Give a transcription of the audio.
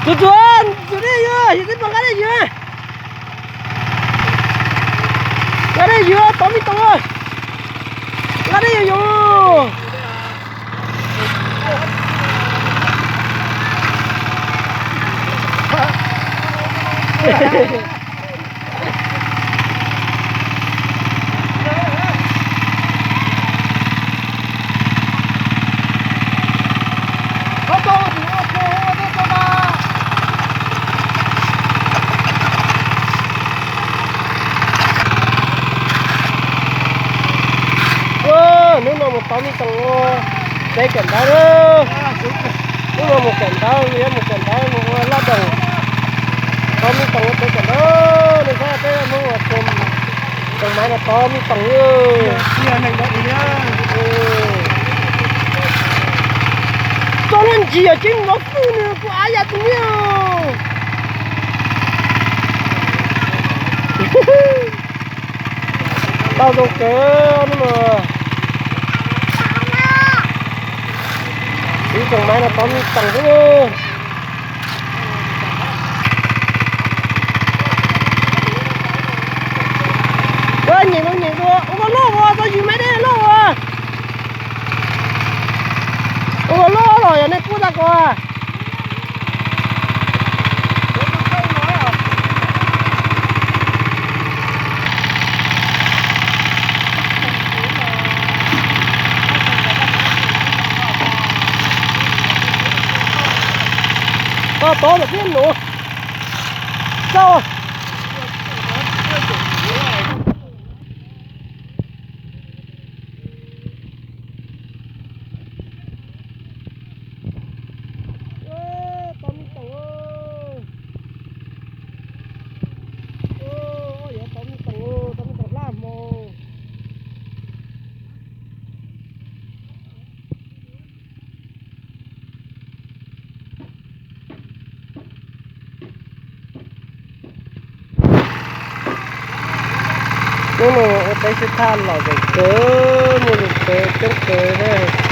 Tsuav, tsuav, tsuav dej yog, yog tib pog nqa dej yog. Nqa dej yog, tov me toom. Nqa dej yog yog. Hnub no mus tov me toom ua tsev kawm ntawv. Hnub no mus kawm ntawv, yuav mus kawm ntawv mus ua laj doos. Tov me toom ua tsev kawm ntawv, nej saib peb Hmoob ua tsev, tseem mas no tov me toom. Txog no ntsia tseeb nrov fwj nws kuv av ya tus niag. Tau zoo kawg no. Tseem mas no tov me toom xwb. Ua nyeem ua nyeem dua, ua koj loj ua tau yus me dej loj ua. Ua koj loj los yog nej pub tau ko. Tau tod mas thiab nus. Tau. Tau me toom. Yog tau me toom, tau me toom hlab hmo. Hnub no ua teb sib thaj los zoo kawg, muaj zoo kawg coob kawg na.